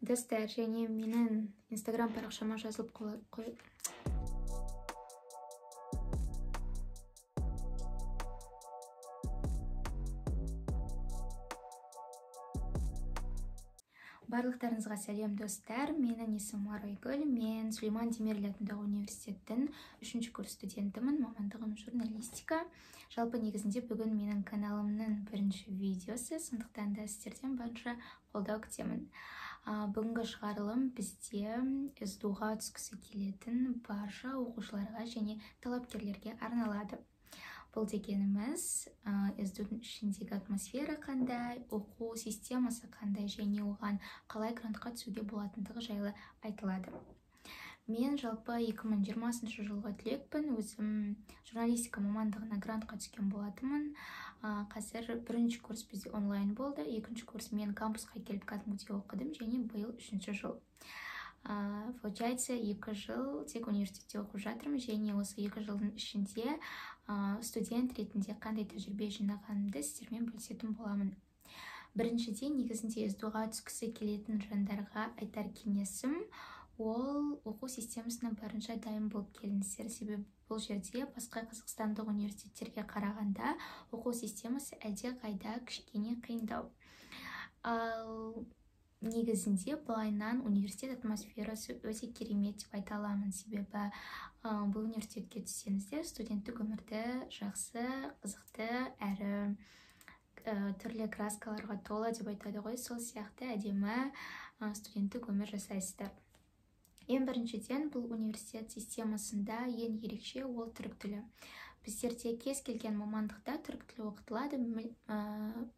Достар, және менің Инстаграм парақшама жазылып қой. Барлықтарыңызға сәлем, достар. Менің есімім Арайгүл. Мен Сүлейман Демирел атындағы университеттің 3-ші курс студентімін. Мамандығым журналистика. Жалпы негізінде бүгін менің каналымның бірінші видеосы, сондықтан да сіздерден барынша қолдау күтемін. Бүгінгі шығарылым бізде СДУ-ға түскісі келетін барша оқушыларға және талапкерлерге арналады. Бұл дегеніміз СДУ-дің ішіндегі атмосфера қандай, оқу системасы қандай және оған қалай грантқа түсуге болатындығы жайлы айтылады. Мен жалпы 2020 жылғы түлекпін, өзім журналистика мамандығына грантқа түскен болатынмын. Қазір бірінші курс бізде онлайн болды, екінші курс мен кампусқа келіп кәдімгідей оқыдым және биыл 3-ші жыл. Получается, 2 жыл тек университетте оқып жатырмын және осы 2 жылдың ішінде студент ретінде қандай тәжірибе жинағанымды сіздермен бөлісетін боламын. Біріншіден, негізінде СДУ-ға түскісі келетін жандарға айтар кеңесім, ол оқу системасына барынша дайын болып келіңіздер. Себебі бұл жерде басқа қазақстандық университеттерге қарағанда оқу системасы әлдеқайда кішкене қиындау. Ал негізінде былайынан университет атмосферасы өте керемет деп айта аламын. Себебі бұл университетке түссеңіздер, студенттік өмірді жақсы, қызықты әрі түрлі краскаларға толы деп айтады ғой, сол сияқты әдемі студенттік өмір жасайсыздар. Ең біріншіден, бұл университет системасында ең ерекше ол түрік тілі. Біздерде кез келген мамандықта түрік тілі оқытылады.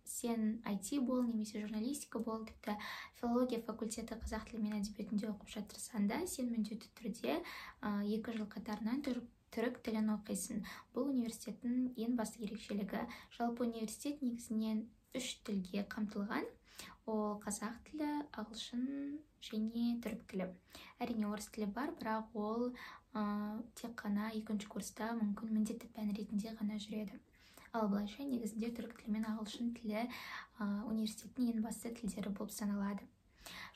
Сен IT бол, немесе журналистика бол, тіпті филология факультеті қазақ тілі мен әдебиетінде оқып жатырсаң да, сен міндетті түрде 2 жыл қатарынан түрік тілін оқисың. Бұл университеттің ең басты ерекшелігі. Жалпы университет негізінен 3 тілге қамтылған. Ол қазақ тілі, ағылшын және түрік тілі. Әрине орыс тілі бар, бірақ ол тек қана 2-ші курста мүмкін міндетті пән ретінде ғана жүреді. Ал былайша негізінде түрік тілі мен ағылшын тілі университеттің ең басты тілдері болып саналады.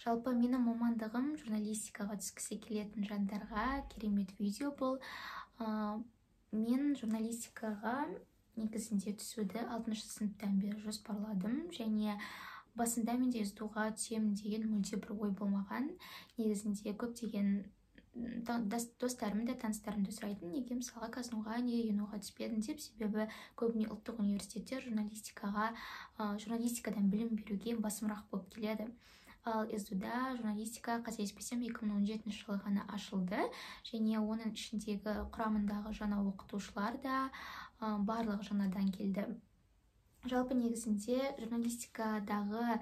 Жалпы менің мамандығым журналистикаға түскісі келетін жандарға керемет видео бұл. Мен журналистикаға негізінде түсуді 6-шы сыныптан бері жоспарладым және басында менде СДУ-ға түсемін деген мүлде бір ой болмаған. Негізінде көптеген достарым да, таныстарым да сұрайтын, неге мысалға КазНУ-ға, неге ЕНУ-ға түспедің деп. Себебі көбіне ұлттық университеттер журналистикадан білім беруге басымырақ болып келеді. Ал СДУ-да журналистика, қателеспесем, 2017 жылы ғана ашылды және оның ішіндегі құрамындағы жаңа оқытушылар да барлығы жаңадан келді. Жалпы негізінде журналистикадағы,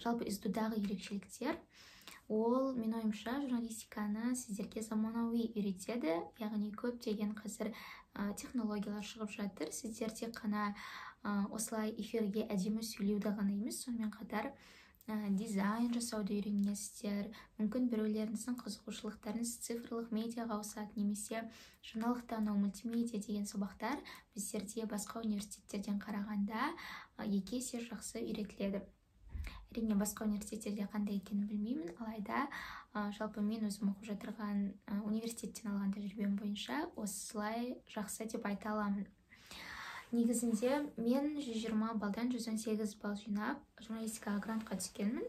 жалпы СДУ-дағы ерекшеліктер, ол, мен ойымша, журналистиканы сіздерге заманауи үйретеді. Яғни көптеген қазір технологиялар шығып жатыр. Сіздер тек қана осылай эфирге әдемі сөйлеуді ғана емес, сонымен қатар дизайн жасауды үйренесіздер. Мүмкін біреулеріңіздің қызығушылықтарыңыз цифрлық медиаға ауысады, немесе жаңалықтану, мультимедиа деген сабақтар біздерде басқа университеттерден қарағанда 2 есе жақсы үйретіледі. Әрине басқа университеттерде қандай екенін білмеймін, алайда жалпы мен өзім оқып жатырған университеттен алған тәжірибем бойынша осылай жақсы деп айта аламын. Негізінде мен 120 балдан 118 балл жинап журналистикаға грантқа түскенмін.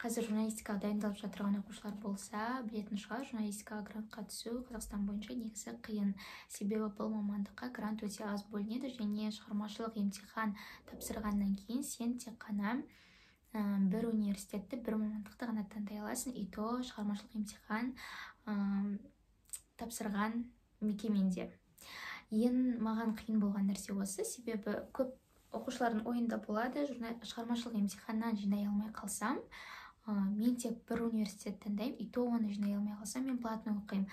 Қазір журналистикаға дайындалып жатырған оқушылар болса, білетін шығар, журналистикаға грантқа түсу Қазақстан бойынша негізі қиын. Себебі бұл мамандыққа грант өте аз бөлінеді және шығармашылық емтихан тапсырғаннан кейін сен тек қана бір университетті, бір мамандықты ғана таңдай аласың, и то шығармашылық емтихан тапсырған мекеменде. Ең маған қиын болған нәрсе осы, себебі көп оқушылардың ойында болады, шығармашылық емтиханнан жинай алмай қалсам, мен тек бір университет таңдаймын, и то оны жинай алмай қалсам, мен платный оқимын.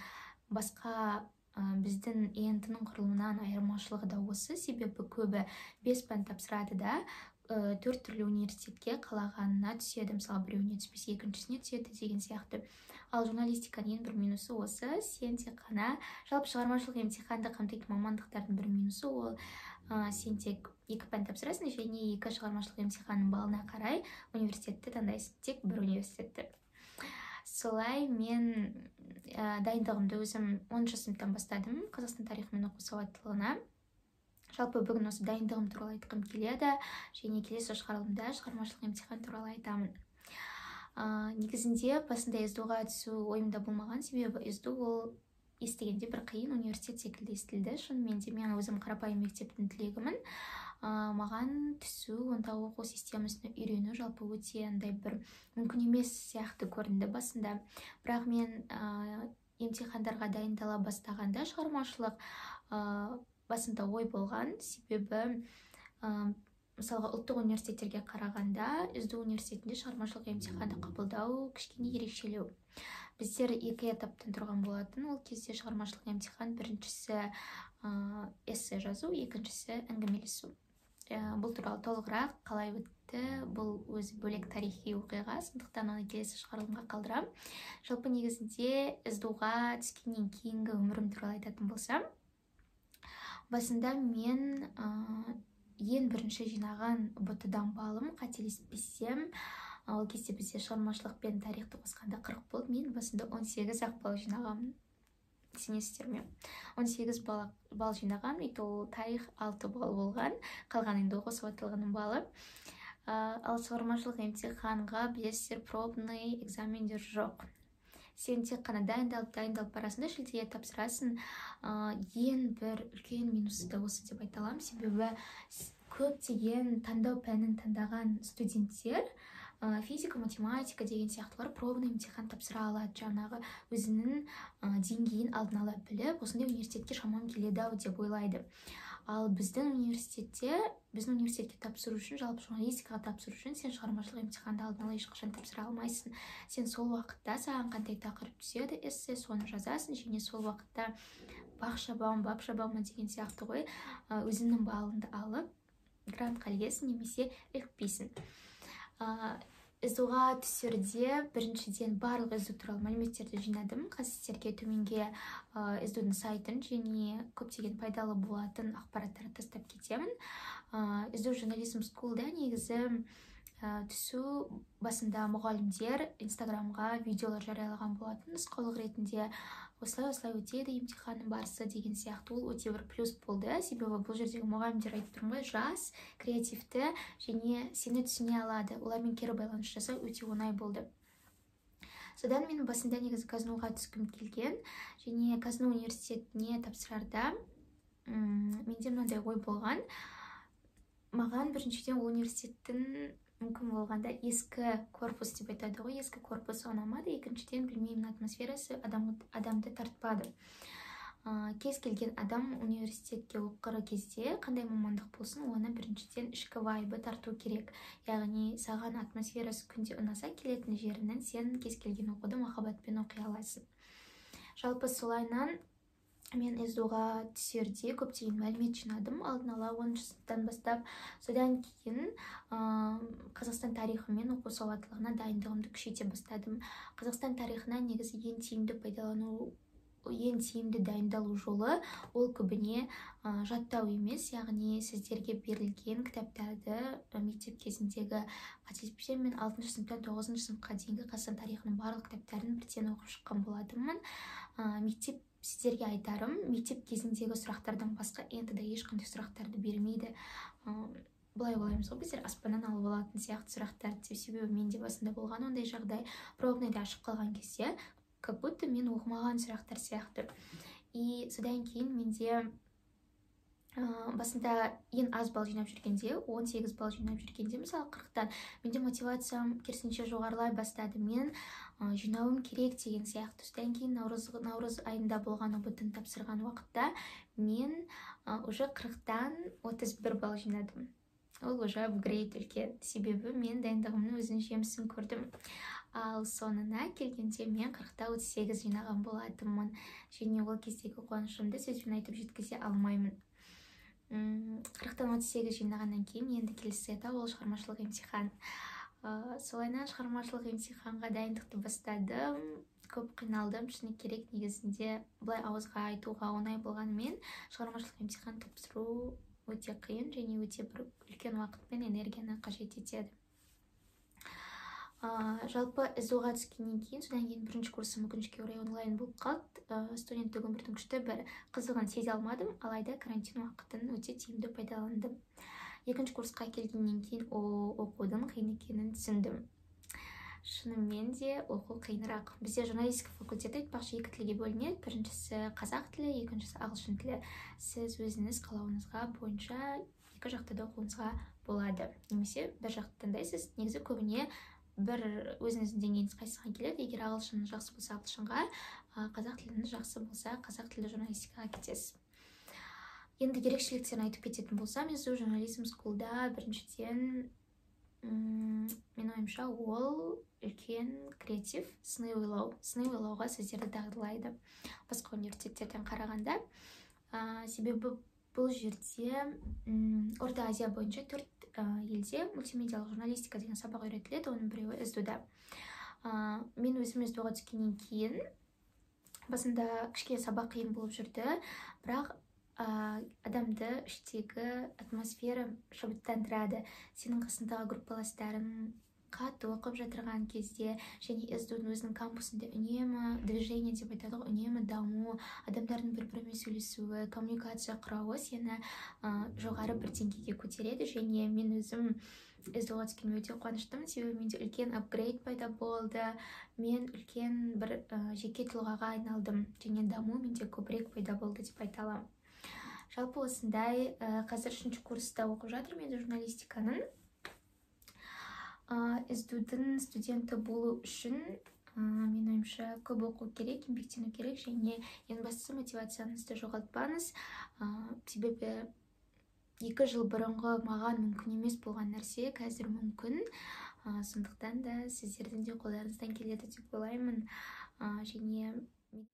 Басқа біздің ЕНТ-ның құрылымынан айырмашылығы да осы, себебі көбі 5 пән тапсырады да, 4 түрлі университетке қалағанына түседі, мысалы біреуіне түспесе екіншісіне түседі деген сияқты. Ал журналистиканың ең бір минусы осы, сен тек қана жалпы шығармашылық емтиханды қамтитын мамандықтардың бір минусы ол сен тек 2 пән тапсырасың және 2 шығармашылық емтиханның балына қарай университетті таңдайсың, тек бір университетті. Солай мен дайындығымды өзім 10 сыныптан бастадым Қазақстан тарихы мен оқу сауаттылығына. Жалпы бүгін осы дайындығым туралы айтқым келеді және келесі шығарылымда шығармашылық емтихан туралы айтамын. Негізінде басында СДУ-ға түсу ойымда болмаған, себебі СДУ ол естігенде бір қиын университет секілді естілді. Шынымен де мен өзім қарапайым мектептің түлегімін. Маған түсу, онда оқу системасын үйрену жалпы өте андай бір мүмкін емес сияқты көрінді басында. Бірақ мен емтихандарға дайындала бастағанда шығармашылық басында ой болған, себебі мысалға ұлттық университеттерге қарағанда СДУ университетінде шығармашылық емтиханды қабылдау кішкене ерекшелеу. Біздер екі этаптан тұрған болатын. Ол кезде шығармашылық емтихан біріншісі эссе жазу, екіншісі әңгімелесу. Бұл туралы толығырақ қалай өтті, бұл өзі бөлек тарихи оқиға, сондықтан оны келесі шығарылымға қалдырамын. Жалпы негізінде СДУ-ға түскеннен кейінгі өмірім туралы айтатын болсам, басында мен ең бірінші жинаған ҰБТ-дан балым, қателеспесем, ол кезде бізде шығармашылық пен тарихты қосқанда 40 болды. Мен басында 18 ақ балл жинағанмын, сенесіздер ме? 18 балл жинағанмын, и то тарих 6 балл болған, қалған енді оқу сауаттылығының балы. Ал шығармашылық емтиханға, білесіздер, пробный экзамендер жоқ. Сен тек қана дайындалып барасың да, шілдеге тапсырасың. Ең бір үлкен минусы да осы деп айта аламын, себебі көптеген таңдау пәнін таңдаған студенттер физика, математика деген сияқтылар пробный емтихан тапсыра алады, жаңағы өзінің деңгейін алдын ала біліп, осындай университетке шамам келеді ау деп ойлайды. Ал біздің университетке тапсыру үшін, жалпы журналистикаға тапсыру үшін сен шығармашылық емтиханды алдын ала ешқашан тапсыра алмайсың. Сен сол уақытта саған қандай тақырып түседі, эссе, соны жазасың, және сол уақытта бақ шабам, бап шабам деген сияқты ғой, өзіңнің балыңды алып грантқа ілігесің немесе ілікпейсің. СДУ-ға түсерде біріншіден барлық СДУ туралы мәліметтерді жинадым. Қазір сіздерге төменге СДУ-дің сайтын және көптеген пайдалы болатын ақпараттарды тастап кетемін. СДУ Journalism School-да негізі түсу басында мұғалімдер Инстаграмға видеолар жариялаған болатын, нұсқаулық ретінде осылай-осылай өтеді емтиханның барысы деген сияқты. Ол өте бір плюс болды, себебі бұл жердегі мұғалімдер, айтып тұрмын ғой, жас, креативті және сені түсіне алады. Олармен кері байланыс жасау өте оңай болды. Содан мен басында негізі КазНУ-ға түскім келген және КазНУ университетіне тапсырарда менде мынандай ой болған. Маған біріншіден ол университеттің мүмкін болғанда ескі корпус деп айтады ғой, ескі корпусы ұнамады. Екіншіден, білмеймін, атмосферасы адамды тартпады. Кез келген адам университетке оқыр кезде қандай мамандық болсын, оны біріншіден ішкі вайбы тарту керек. Яғни саған атмосферасы күнде ұнаса, келетін жерінен сен кез келген оқуды махаббатпен оқи аласың. Жалпы солайынан мен СДУ-ға түсерде көптеген мәлімет жинадым алдын ала 10 сыныптан бастап. Содан кейін Қазақстан тарихы мен оқу сауаттылығына дайындығымды күшейте бастадым. Қазақстан тарихына негізі ең тиімді пайдалану, ең тиімді дайындалу жолы ол көбіне жаттау емес, яғни сіздерге берілген кітаптарды мектеп кезіндегі, қателеспесем, мен 6 сыныптан 9 сыныпқа дейінгі Қазақстан тарихының барлық кітаптарын бірден оқып шыққан болатынмын. Мектеп, сіздерге айтарым, мектеп кезіндегі сұрақтардан басқа ЕНТ-да ешқандай сұрақтарды бермейді. Былай ойлаймыз ғой біздер, аспаннан алып алатын сияқты сұрақтарды деп, себебі менде басында болған ондай жағдай, пробныйда ашып қалған кезде как будто мен оқымаған сұрақтар сияқты. И содан кейін менде басында ең аз балл жинап жүргенде, 18 балл жинап жүргенде, мысалы 40-тан, менде мотивациям керісінше жоғарылай бастады. Мен жинауым керек деген сияқты. Содан кейін наурыз айында болған ҰБТ-ны тапсырған уақытта мен уже 40-тан 31 балл жинадым. Ол уже апгрейд үлкен, себебі мен дайындығымның өзінің жемісін көрдім. Ал соңына келгенде мен 40-та 38 жинаған болатынмын. Және ол кездегі қуанышымды сөзбен айтып жеткізе алмаймын. 40-тан 38 жинағаннан кейін енді келесі этап ол шығармашылық емтихан. Солайынан шығармашылық емтиханға дайындықты бастадым. Көп қиналдым, шыны керек, негізінде былай ауызға айтуға оңай болғанымен шығармашылық емтихан тапсыру өте қиын және өте бір үлкен уақыт пен энергияны қажет етеді. Жалпы СДУ-ға түскеннен кейін, содан кейін бірінші курсым, өкінішке орай, онлайн болып қалды. Студенттік өмірдің күшті бір қызығын сезе алмадым, алайда карантин уақытын өте тиімді пайдаландым. Екінші курсқа келгеннен кейін оқудың қиын екенін түсіндім. Шынымен де оқу қиынырақ. Бізде журналистика факультеті, айтпақшы, екі тілге бөлінеді. Біріншісі қазақ тілі, екіншісі ағылшын тілі. Сіз өзіңіз қалауыңызға бойынша екі жақта да оқуыңызға болады немесе бір жақты таңдайсыз. Негізі көбіне бір өзіңіздің деңгейіңіз қайсыға келеді. Егер ағылшын жақсы болса, ағылшынға, қазақ тіліңіз жақсы болса, қазақ тілді журналистикаға кетесіз. Енді ерекшеліктерін айтып кететін болсам, СДУ Journalism School-да біріншіден, менің ойымша, ол үлкен креатив, сыни ойлау, сыни ойлауға сіздерді дағдылайды басқа университеттерден қарағанда. Себебі бұл жерде Орта Азия бойынша төрт елде мультимедиалық журналистика деген сабақ үйретіледі, оның біреуі СДУ-да. Мен өзім СДУ-ға түскеннен кейін басында кішкене сабақ қиын болып жүрді, бірақ адамды іштегі атмосфера шабыттандырады. Сенің қасындағы группаластарың қатты оқып жатырған кезде және СДУ-дің өзінің кампусында үнемі движение деп айтады ғой, үнемі даму, адамдардың бір бірімен сөйлесуі, коммуникация құрауы сені жоғары бір деңгейге көтереді. Және мен өзім СДУ-ға түскеніме өте қуаныштымын, себебі менде үлкен апгрейд пайда болды, мен үлкен бір жеке тұлғаға айналдым және даму менде көбірек пайда болды деп айта аламын. Жалпы осындай. Қазір үшінші курста оқып жатырмын енді журналистиканың. СДУ-дың студенті болу үшін, менің ойымша, көп оқу керек, еңбектену керек және ең бастысы мотивацияңызды жоғалтпаңыз. Себебі 2 жыл бұрынғы маған мүмкін емес болған нәрсе қазір мүмкін. Сондықтан да сіздердің де қолдарыңыздан келеді деп ойлаймын. Және,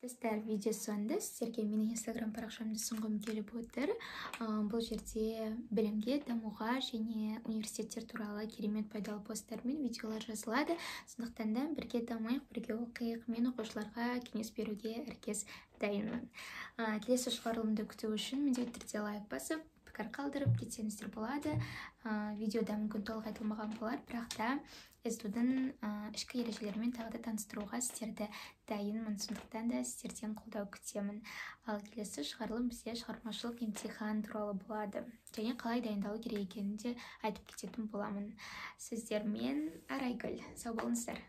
достар, видео соңында сіздерге менің Инстаграм парақшамды ұсынғым келіп отыр. Бұл жерде білімге, дамуға және университеттер туралы керемет пайдалы посттар мен видеолар жазылады. Сондықтан да бірге дамиық, бірге оқиық. Мен оқушыларға кеңес беруге әркез дайынмын. Келесі шығарылымды күту үшін міндетті түрде лайк басып, пікір қалдырып кетсеңіздер болады. Видеода мүмкін толық айтылмаған болар, бірақ та СДУ-дың ішкі ережелерімен тағы да таныстыруға сіздерді дайынмын, сондықтан да сіздерден қолдау күтемін. Ал келесі шығарылым бізде шығармашылық емтихан туралы болады және қалай дайындалу керек екенін де айтып кететін боламын. Сіздермен Арайгүл, сау болыңыздар.